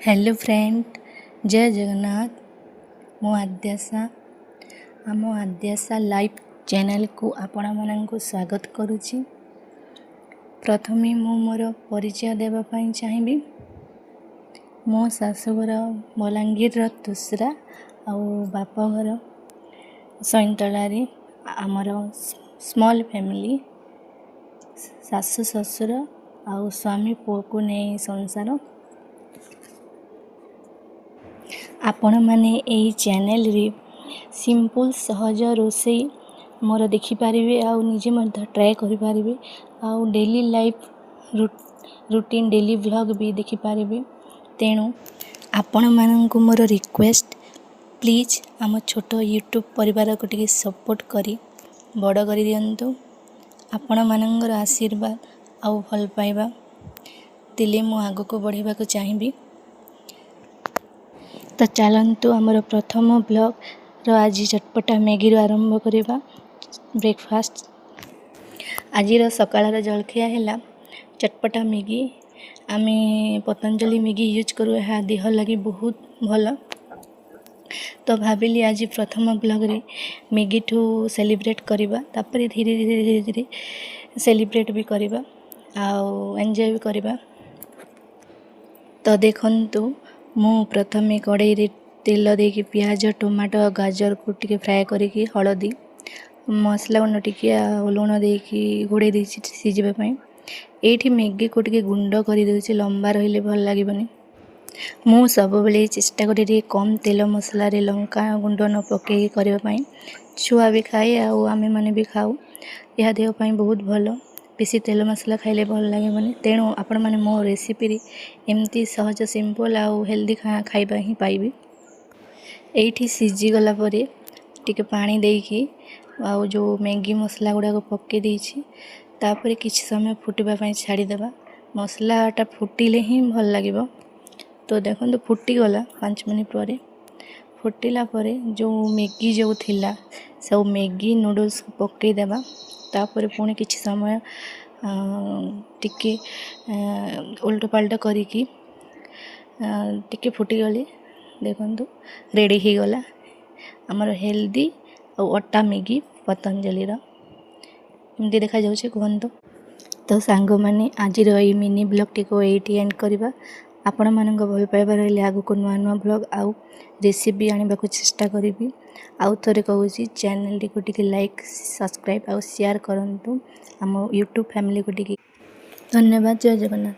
Hello friend, ଜୟ ଜଗନ୍ନାଥ। ମୁଁ ଆଦ୍ୟାସା, ଆମ Adyasha live ଚ୍ୟାନେଲ୍କୁ ଆପଣମାନଙ୍କୁ ସ୍ୱାଗତ କରୁଛି। ପ୍ରଥମେ ମୁଁ ମୋର ପରିଚୟ ଦେବା ପାଇଁ ଚାହିଁବି। ମୋ ଶାଶୁଘର ବଲାଙ୍ଗୀରର ତୁଷରା ଆଉ ବାପଘର ସଇଁତଳାରେ। ଆମର ସ୍ମଲ୍ ଫ୍ୟାମିଲି, ଶାଶୁ, ଶ୍ୱଶୁର ଆଉ ସ୍ୱାମୀ, ପୁଅକୁ ନେଇ ସଂସାର। ଆପଣମାନେ ଏହି ଚ୍ୟାନେଲ୍ରେ ସିମ୍ପଲ୍ ସହଜ ରୋଷେଇ ମୋର ଦେଖିପାରିବେ ଆଉ ନିଜେ ମଧ୍ୟ ଟ୍ରାଏ କରିପାରିବେ ଆଉ daily life routine, daily vlog ବି ଦେଖିପାରିବେ। ତେଣୁ ଆପଣମାନଙ୍କୁ ମୋର ରିକ୍ୱେଷ୍ଟ, ପ୍ଲିଜ୍ ଆମ ଛୋଟ ୟୁଟ୍ୟୁବ୍ ପରିବାରକୁ ଟିକେ ସପୋର୍ଟ କରି ବଡ଼ କରିଦିଅନ୍ତୁ। ଆପଣମାନଙ୍କର ଆଶୀର୍ବାଦ ଆଉ ଭଲ ପାଇବା ଦେଲେ ମୁଁ ଆଗକୁ ବଢ଼ିବାକୁ ଚାହିଁବି। ତ ଚାଲନ୍ତୁ, ଆମର ପ୍ରଥମ ବ୍ଲଗ୍ର ଆଜି ଚଟପଟା ମ୍ୟାଗିରୁ ଆରମ୍ଭ କରିବା ବ୍ରେକଫାଷ୍ଟ। ଆଜିର ସକାଳର ଜଳଖିଆ ହେଲା ଚଟପଟା ମ୍ୟାଗି। ଆମେ ପତଞ୍ଜଳି ମ୍ୟାଗି ୟୁଜ୍ କରୁ, ଏହା ଦେହ ଲାଗି ବହୁତ ଭଲ। ତ ଭାବିଲି ଆଜି ପ୍ରଥମ ବ୍ଲଗ୍ରେ ମ୍ୟାଗିଠୁ ସେଲିବ୍ରେଟ୍ କରିବା, ତାପରେ ଧୀରେ ଧୀରେ ଧୀରେ ଧୀରେ ସେଲିବ୍ରେଟ୍ ବି କରିବା ଆଉ ଏନ୍ଜୟ ବି କରିବା। ତ ଦେଖନ୍ତୁ, ମୁଁ ପ୍ରଥମେ କଡ଼େଇରେ ତେଲ ଦେଇକି ପିଆଜ, ଟମାଟୋ ଆଉ ଗାଜରକୁ ଟିକେ ଫ୍ରାଏ କରିକି ହଳଦୀ, ମସଲା ଗୁଣ୍ଡ ଟିକେ ଆଉ ଲୁଣ ଦେଇକି ଘୋଡ଼େଇ ଦେଇଛି ସିଝିବା ପାଇଁ। ଏଇଠି ମ୍ୟାଗିକୁ ଟିକେ ଗୁଣ୍ଡ କରିଦେଉଛି, ଲମ୍ବା ରହିଲେ ଭଲ ଲାଗିବନି। ମୁଁ ସବୁବେଳେ ଚେଷ୍ଟା କରେ ଟିକେ କମ୍ ତେଲ ମସଲାରେ, ଲଙ୍କା ଗୁଣ୍ଡ ନ ପକାଇକି କରିବା ପାଇଁ। ଛୁଆ ବି ଖାଏ ଆଉ ଆମେମାନେ ବି ଖାଉ। ଏହା ଦେହ ପାଇଁ ବହୁତ ଭଲ। ବେଶୀ ତେଲ ମସଲା ଖାଇଲେ ଭଲ ଲାଗିବନି। ତେଣୁ ଆପଣମାନେ ମୋ ରେସିପିରେ ଏମିତି ସହଜ, ସିମ୍ପଲ୍ ଆଉ ହେଲ୍ଦି ଖାଇବା ହିଁ ପାଇବେ। ଏଇଠି ସିଝିଗଲା ପରେ ଟିକେ ପାଣି ଦେଇକି ଆଉ ଯେଉଁ ମ୍ୟାଗି ମସଲା ଗୁଡ଼ାକ ପକାଇ ଦେଇଛି। ତାପରେ କିଛି ସମୟ ଫୁଟିବା ପାଇଁ ଛାଡ଼ିଦେବା। ମସଲାଟା ଫୁଟିଲେ ହିଁ ଭଲ ଲାଗିବ। ତ ଦେଖନ୍ତୁ, ଫୁଟିଗଲା। 5 ମିନିଟ୍ ପରେ, ଫୁଟିଲା ପରେ ଯେଉଁ ମ୍ୟାଗି ଯେଉଁ ଥିଲା, ସବୁ ମ୍ୟାଗି ନୁଡ଼ଲ୍ସକୁ ପକାଇଦେବା। ତାପରେ ପୁଣି କିଛି ସମୟ ଟିକେ ଓଲଟ ପାଲଟ କରିକି ଟିକେ ଫୁଟିଗଲେ, ଦେଖନ୍ତୁ, ରେଡ଼ି ହେଇଗଲା ଆମର ହେଲ୍ଦି ଆଉ ଅଟା ମ୍ୟାଗି ପତଞ୍ଜଳିର। ଏମିତି ଦେଖାଯାଉଛି, କୁହନ୍ତୁ। ତ ସାଙ୍ଗମାନେ, ଆଜିର ଏଇ ମିନି ବ୍ଲଗ୍ଟିକୁ ଏଇଠି ଏଣ୍ଡ କରିବା। ଆପଣମାନଙ୍କ ଭଲ ପାଇବା ରହିଲେ ଆଗକୁ ନୂଆ ନୂଆ ବ୍ଲଗ୍ ଆଉ ରେସିପି ଆଣିବାକୁ ଚେଷ୍ଟା କରିବି। ଆଉ ଥରେ କହୁଛି, ଚ୍ୟାନେଲ୍ଟିକୁ ଟିକେ ଲାଇକ୍, ସବସ୍କ୍ରାଇବ୍ ଆଉ ସେୟାର କରନ୍ତୁ ଆମ ୟୁଟ୍ୟୁବ୍ ଫ୍ୟାମିଲିକୁ ଟିକେ। ଧନ୍ୟବାଦ, ଜୟ ଜଗନ୍ନାଥ।